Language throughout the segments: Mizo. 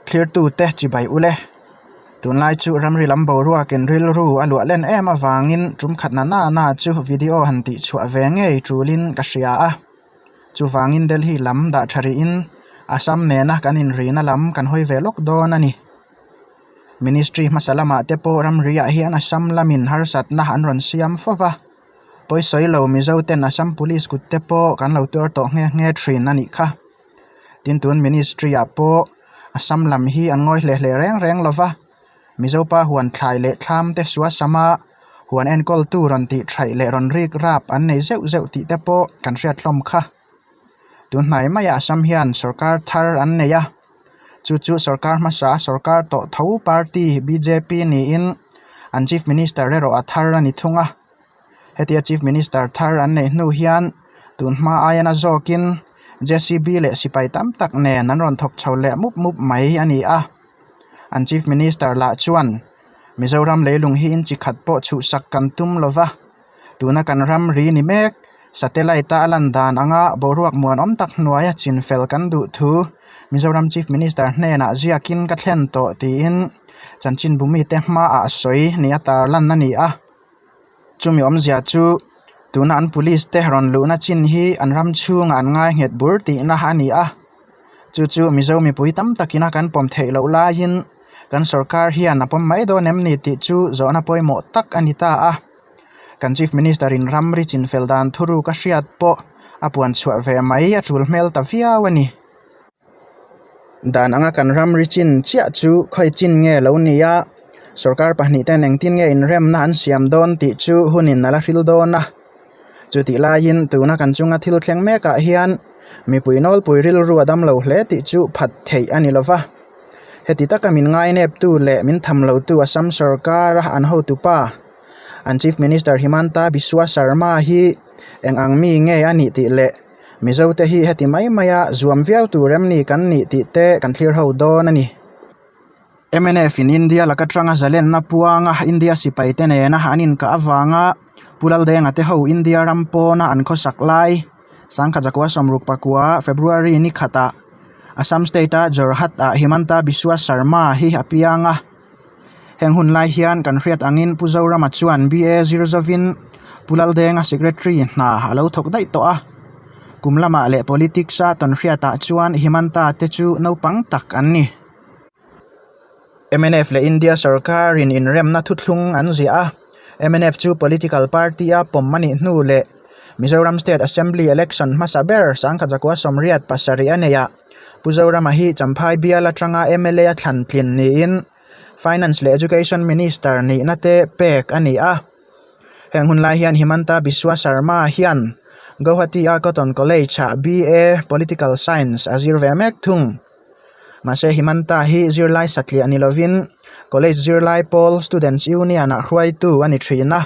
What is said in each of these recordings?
Thlirtute chibai ule. Tunlai chu ramri lam boruakin rilru a luah len em avangin tum khatna na na chu video han tih chhuah ve ngei tulin ka hria a. Chuvangin Delhi lam dah tha rihin Assam nena kan inrina lam kan hawi ve lawk dawn a ni. Ministry hmasa lamah te pawh ramriah hian Assam lamin harsatna an rawn siam fo va. Pawisawi lo Mizo ten Assam Police kut te pawh kan lo tuar tawh nghe nghe thin a nih kha. Tin tun Ministry ah pawh Assam lam hi an ngawi hle hle reng reng lo va, Mizo pa huan thlai leh thlam te suasam a huan enkawl tu rawn tih thaih leh rawn rik rap an nei zeuh zeuh tih te pawh kan hriat hlawm kha. Tun hnai maiah Assam hian sorkar thar an nei a, chu chu sorkar hmasa sorkar tawh tho party bjp niin an Chief Minister erawh a thar a ni thung a. Hetia Chief Minister thar an neih hnu hian tun hma aia na zawkin JCB leh sipai tam tak nen an rawn thawk chho leh mup mup mai a ni a. An Chief Minister lah chuan Mizoram leilung hi inchi khat pawh chhuhsak kan tum lo va, tuna kan ram ri ni mek satellite a lan dan anga boruak muanawm tak hnuaia chinfel kan duh thu Mizoram Chief Minister hnenah ziakin ka thlen tawh tiin chanchinbu mite hmaah a sawi ni a tarlan a ni a. Chumi awmzia chu tuna an police te rawn luhna chin hi an ram chhungah an ngai nghet bur tihna a ni a. Chu chu Mizo mipui tam takina kan pawm theih loh laiin kan sorkar hian a pawm mai dawn em ni tih chu zawhna pawimawh tak a ni ta a. Kan Chief Minister in ramri chinfel dan thuruk a hriat pawh a puan chhuah ve mai a tul hmel ta viau a ni. Dan anga kan ramri chin chiah chu khawi chin nge lo ni a, sorkar pahnih ten engtin nge inremna an siam dawn tih chu hunin a la hril dawn a. Chutih laiin tuna kan chunga thil thleng mekah hian mipui nawlpui rilru a dam lo hle tih chu phat theih a ni lova. Heti taka min ngaineptu leh min tham lotu Assam sorkara an hotupa, an Chief Minister Himanta Biswa Sarma hi eng ang mi nge a nih tih leh Mizote hi heti mai maia zuam viau tur em ni kan nih tih te kan thlir ho dawn a ni. Mnf in India laka tanga zalenna puanga India sipai te nena an inkah avanga Pu Laldenga te ho India ram pawna an khawsak lai Sangkhat Zakua Sawmruk Pakua February ni khatah Assam State a Jorhat ah Himanta Biswa Sarma hi a piang a. Heng hun lai hian kan hriat angin Pu Zorama chuan BA zir zovin Pu Laldenga Secretary hna a lo thawk daih tawh a. Kum lamah leh politics a tawn hriatah chuan Himanta te chu naupang tak an ni. Mnf leh India sorkarin inremna thuthlung an ziah a, mnf chu political party a pawm a nih hnu leh Mizoram State Assembly election hmasa ber Sangkhat Zakua Sawmriat pasarih a nei a. Pu Zorama hi Champhai bial atanga mla a thlan tlin niin Finance leh Education Minister nihna te pek a ni a. Heng hun lai hian Himanta Biswa Sarma hian Guwahati-a Cotton College-ah BA Political Science a zir ve mek thung. Mahse Himanta hi zirlai satliah ni lovin College zirlai pawl Students Union-ah hruaitu a ni thin a.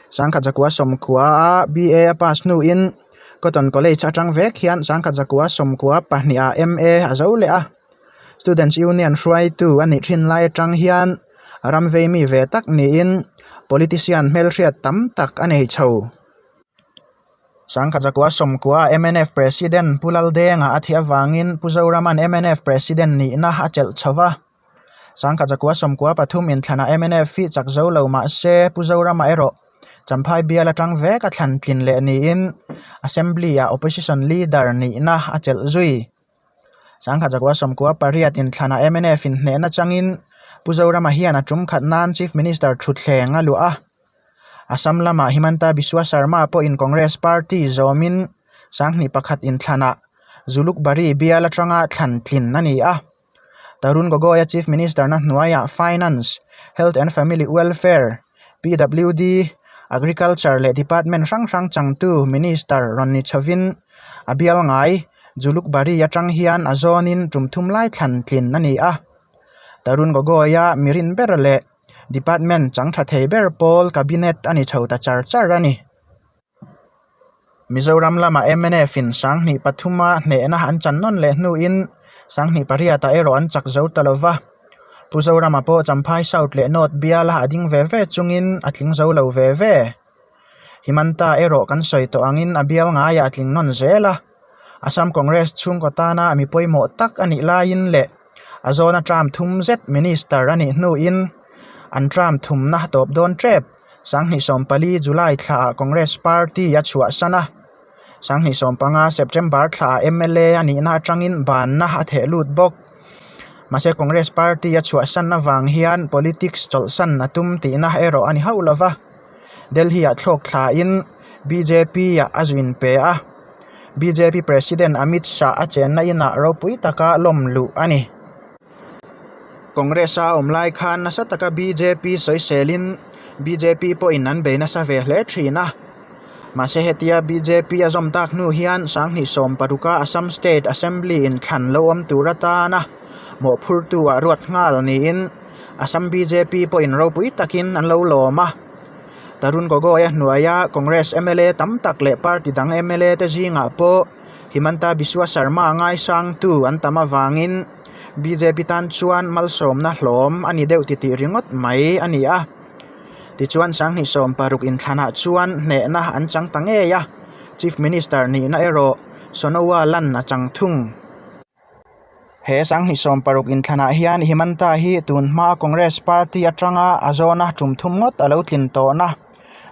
Sangkhat zakua sawmkhua a BA a pass hnuin Cotton College atang vek hian sangkhat zakua sawmkhua pahnih ah MA a zo leh a. Students Union hruaitu a nih thin lai atang hian ram vei mi ve tak niin politician hmelhriat tam tak a nei chho. Sangkhat zakua sawmkhua mnf President Pu Laldenga a thih avangin Pu Zorama'n mnf President nihna a chelh chho va. Sangkhat zakua sawmkua pathum inthlanah mnf hi chak zo lo mah se Pu Zorama erawh Champhai bial atang vek a thlan tlin leh niin Assembly-ah Opposition Leader nihna a chelh zui. Sangkhat zakua sawmkua pariat inthlanah mnf inhnehna changin Pu Zorama hian a tum khat nan Chief Minister thutthleng a luah a. Assam lamah Himanta Biswa Sarma pawhin Congress party zawmin Sanghnih pakhat inthlanah Zulukbari bial atanga thlan tlin a ni a. Tarun Gogoi-a Chief Minister na hnuaiah Finance, Health and Family Welfare, PWD, Agriculture leh Department hrang hrang changtu Minister rawn ni chhovin a bial ngai Julukbari atang hian a zawnin tum thum lai thlan tlin a ni a. Tarun Gogoi-a mirin ber leh Department chang tha thei ber pawl Cabinet a ni chho ta char char a ni. Mizoram lamah mnf in sanghnih pathuma hnehna an chan nawn leh hnuin sanghnih pariatah erawh an chak zo ta lova. Pu Zorama pawh Champhai South leh North biala a ding ve ve chungin a tling zo lo ve ve. Himanta erawh kan sawi tawh angin a bial ngaiah a tling nawn zel a. Assam Congress chhungkaw tana mi pawimawh tak a nih laiin leh. A zawna term thum zet Minister a nih hnuin an term thumna tawp dawn tep 2014 July thlaah Congress Party a chhuahsan a. 2015 September thlaah mla a nihna atangin banna a theh lut bawk. Mahse Congress Party a chhuahsan avang hian politics chawlhsan a tum tihna erawh a ni hauh lova. Delhi-ah thlawk thlain BJP-ah a zu inpe a, BJP President Amit Shah a chenna inah ropui taka lawm luh a ni. Congress-a a awm lai khan nasa taka BJP sawiselin BJP pawhin an bei nasa ve hle thin a. Mahse hetia BJP a zawm tak hnu hian 2016-a Assam State Assembly inthlan lo awm tur atana mawhphurtu-ah ruat nghal niin Assam BJP pawhin ropui takin an lo lawm a. Tarun Gogoi-a hnuaia Congress mla tam tak leh party dang mla te zingah pawh Himanta Biswa Sarma ngaisangtu an tam avangin BJP tan chuan malsawmna hlawm a ni deuh titih ringawt mai a ni a. Tichuan 2016 inthlanah chuan hnehna an chang ta ngei a, Chief Minister nihna erawh Sonowal-a'n a chang thung. He 2016 inthlanah hian Himanta hi tun hma Congress party atanga a zawna tum thum ngawt a lo tlin tawhna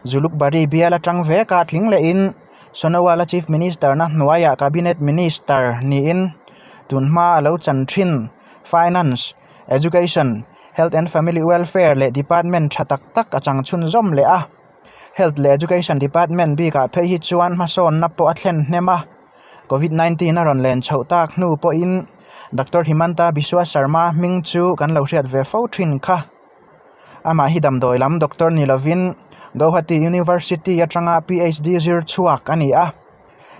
Julukbari bial atang veka tling lehin Sonowal-a Chief Minister na hnuaiah Cabinet Minister niin tun hma a lo chan thin Finance, Education, Health and Family Welfare leh Department tha tak tak a chang chhunzawm leh a. Health leh Education Department bikah phei hi chuan hmasawnna pawh a thlen hnem a. Covid 19 a rawn len chhoh tak hnu pawhin Doctor Himanta Biswa Sarma hming chu kan lo hriat ve fo thin kha. Amah hi damdawi lam doctor ni lovin Gauhati University atanga PhD zir chhuak a ni a.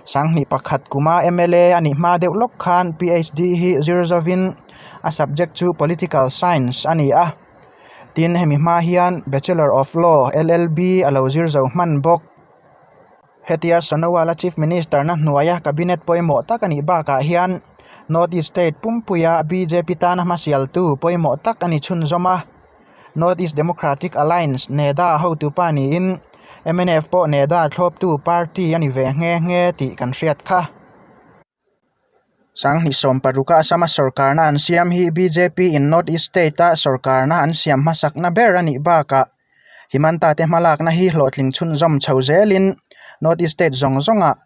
2001 kuma mla a nih hma deuh lawk khan PhD hi zir zovin a subject chu Political Science a ni a. Tin, hemi hma hian Bachelor of Law, LLB, a lo zir zo hman bawk. Hetia Sonowal-a Chief Minister na hnuaia Cabinet pawimawh tak a nih bakah hian North East State pumpuia bjp tana hmasialtu pawimawh tak a ni chhunzawm a. North East Democratic Alliance, NEDA, hotupa niin mnf pawh NEDA thlawptu party a ni ve nghe nghe tih kan hriat kha. 2016-a Assam-a sorkarna an siam hi BJP-in North East State-a sorkarna an siam hmasakna ber a nih bakah Himanta te hmalakna hi hlawhtling chhunzawm chho zelin North East State zawng zawngah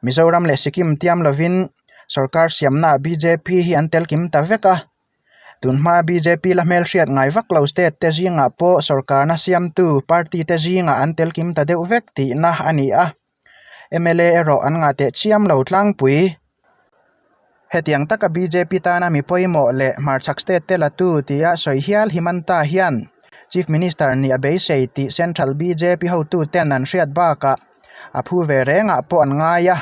Mizoram leh Sikkim tiam lovin sorkar siamnaah BJP hi an tel kim ta vek a. Tunhma BJP la hmelhriat ngai vak lo state te zingah pawh sorkarna siamtu party te zingah an tel kim ta deuh vek tihna a ni a. Mla erawh an ngah teh chiam lo tlangpui. Hetiang taka bjp tana mi pawimawh leh hmarchhak state te latu tia sawi hial Himanta hian Chief Minister nih a beisei tih Central bjp hotuten an hriat bakah a phu ve rengah pawh an ngai a.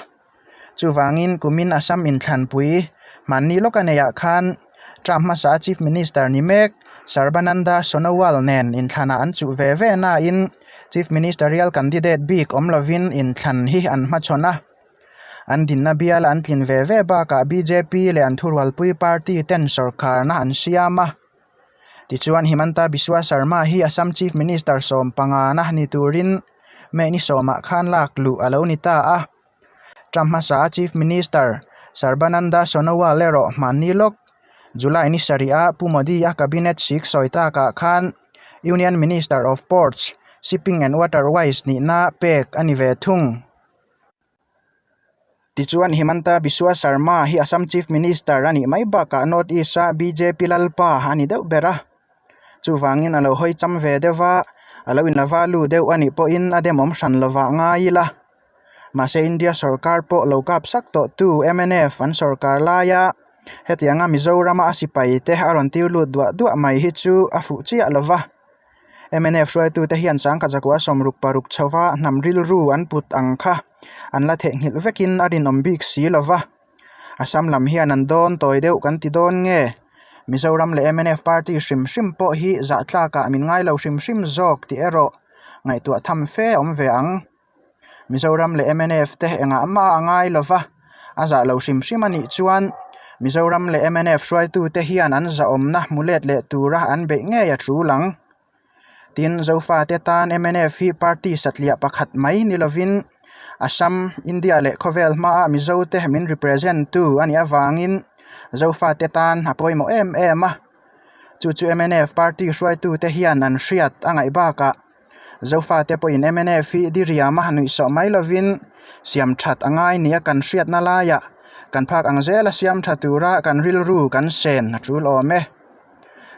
Chuvangin kumin Assam inthlanpui hmanni lawka neiah khan term hmasa Chief Minister ni mek Sarbananda Sonowal nen inthlanah an chuh ve ve nain Chief Ministerial candidate bik awm lovin inthlan hi an hmachhawn a. An dinna biala an tlin ve ve bakah bjp leh an thurualpui party ten sorkarna an siam a. Tichuan Himanta Biswa Sarma hi Assam Chief Minister 15 na ni turin May ni sawmah khan lak luh a lo ni ta a. Term hmasa a Chief Minister Sarbananda Sonowal erawh hmanni lawk July ni sarih a Pu Modi a Cabinet sik sawi takah khan Union Minister of Ports, Shipping and Waterways nihna pek a ni ve thung. Tichuan Himanta Biswa Sarma hi Assam Chief Minister a nih mai bakah North East-a bjp lalpa a ni deuh ber a. Chuvangin a lo hawi cham ve deuh va, a lo inlava lu deuh a nih pawhin a demawm hran lovah ngai ila. Mahse India sorkar pawh lo kap sak tawhtu mnf an sorkar laia hetianga Mizorama a sipai te a rawn tir lut duah duah mai hi chu a fuh chiah lova. Mnf hruaitute hian sangkhat zakua 66 chhova hnam rilru an put ang kha an la theihnghilh vekin a rinawm bik si lova. Assam lam hian an dawn tawi deuh kan ti dawn nge? Mizoram leh mnf party hrim hrim pawh hi zahtlakah min ngai lo hrim hrim zawk tih erawh ngaihtuah tham fe a awm ve ang. Mizoram leh mnf te engah mah a ngai lova, a zah lo hrim hrim a nih chuan Mizoram leh mnf hruaitute hian an zahawmna hmu let leh tura an beih ngei a tul ang. Tin, Zofate tan mnf hi party satliah pakhat mai ni lovin Assam, India leh khawvel hmaah Mizote min represent tu a nih avangin Zofate tan a pawimawh em em a. Chu chu mnf party hruaitute hian an hriat a ngaih bakah Zofate pawhin mnf hi diriam a nuihsawh mai lovin siam that a ngai nia kan hriatna laiah kan phak ang zela siam tha tura kan rilru kan sen a tul awm e.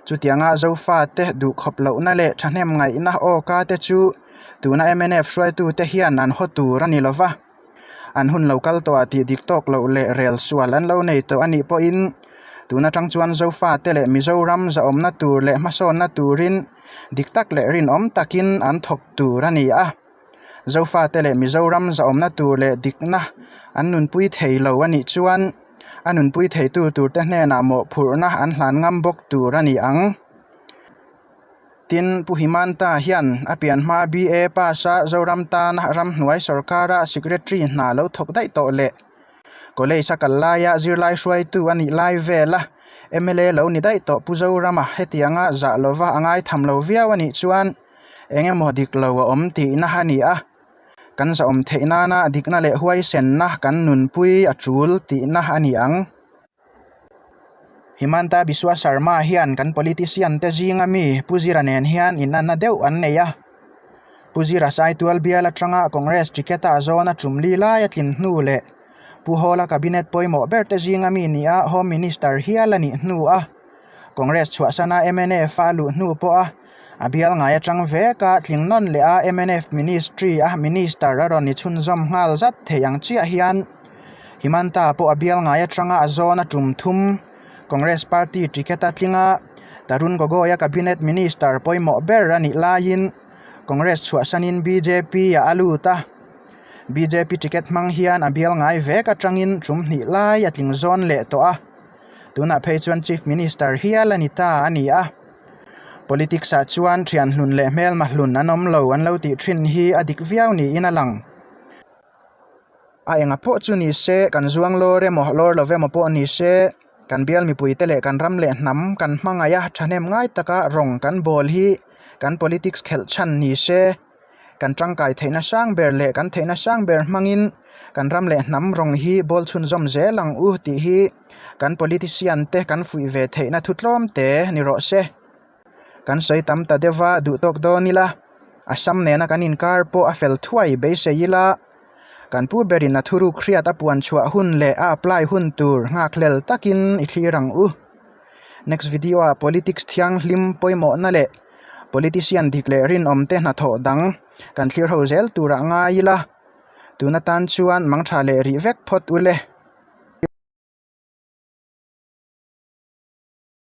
Chutianga Zofate duhkhawp lohna leh thahnem ngaihna awka te chu tuna mnf hruaitute hian an haw tur a ni lova. An hun lo kal tawh ah tih dik tawk loh leh rel sual an lo nei tawh a nih pawhin tun atang chuan Zofate leh Mizoram zahawmna tur leh hmasawnna turin dik tak leh rinawm takin an thawk tur a ni a. Zofate leh Mizoram zahawmna tur leh dikna an nunpui thei lo a nih chuan a nunpui theitu turte hnenah mawhphurhna an hlan ngam bawk tur a ni ang. Tin, Pu Himanta hian a pian hma BA pass a Zoram tana ramhnuai sorkara Secretary hna lo thawk daih tawh leh College a kal laia zirlai hruaitu a nih lai vela mla lo ni daih tawh Pu Zorama hetianga zah lova a ngaitham lo viau a nih chuan eng emaw dik lo a awm tihna a ni a, kan zahawm theih nana dikna leh huaisenna kan nunpui a tul tihna a ni ang. Himanta Biswa Sarma hian kan politician te zinga mi Pu Zira nen hian inanna deuh an nei a. Pu Zira Saitual bial atanga Congress ticket a zawn a tum li lai a tlin hnu leh Pu Hawla cabinet pawimawh ber te zinga mi nia Home Minister hial a nih hnu a Congress chhuahsana mnf a luh hnu pawha a bial ngai atang vek a tling nawn leh a mnf ministry a minister a rawn ni chhunzawm nghal zat thei ang chiah hian Himanta pawh a bial ngai atanga a zawn a tum thum Congress party ticket a tling a Tarun Gogoi a cabinet minister pawimawh ber a nih laiin Congress chhuahsanin bjp ah a lut a bjp ticket hmang hian a bial ngai vek atangin tum hnih lai a tling zawn leh tawh a. Tunah phei chuan Chief Minister hial a ni ta a ni a. Politics ah chuan thian hlun leh hmelma hlun an awm lo an lo tih thin hi a dik viau niin a lang. A enga pawh chu ni se, kan zuang lawr emaw lawr lo emaw pawh ni se, kan bial mipuite leh kan ram leh hnam kan hmangaih a thahnem ngai taka rawng kan bawl hi kan politics khelh chhan ni se. Kan tangkai theihna sang ber leh kan theihna sang ber hmangin kan ram leh hnam rawng hi bawl chhunzawm zel ang u tih hi kan politician te kan fuih ve theihna thu tlawm te ni rawh se. Kan sawi tam ta deuh va duh tawk dawn ila, Assam nena kan inkar pawh a fel thuai beisei ila, kan pu berin a thuruk hriat a puan chhuah hun leh a apply hun tur nghakhlel takin i thlir ang u. Next video ah politics thianghlim pawimawhna leh Politician dik leh rinawm te hnathawh dang kan thlir ho zel turah ngai ila, tun atan chuan mangtha leh rih vek phawt ule.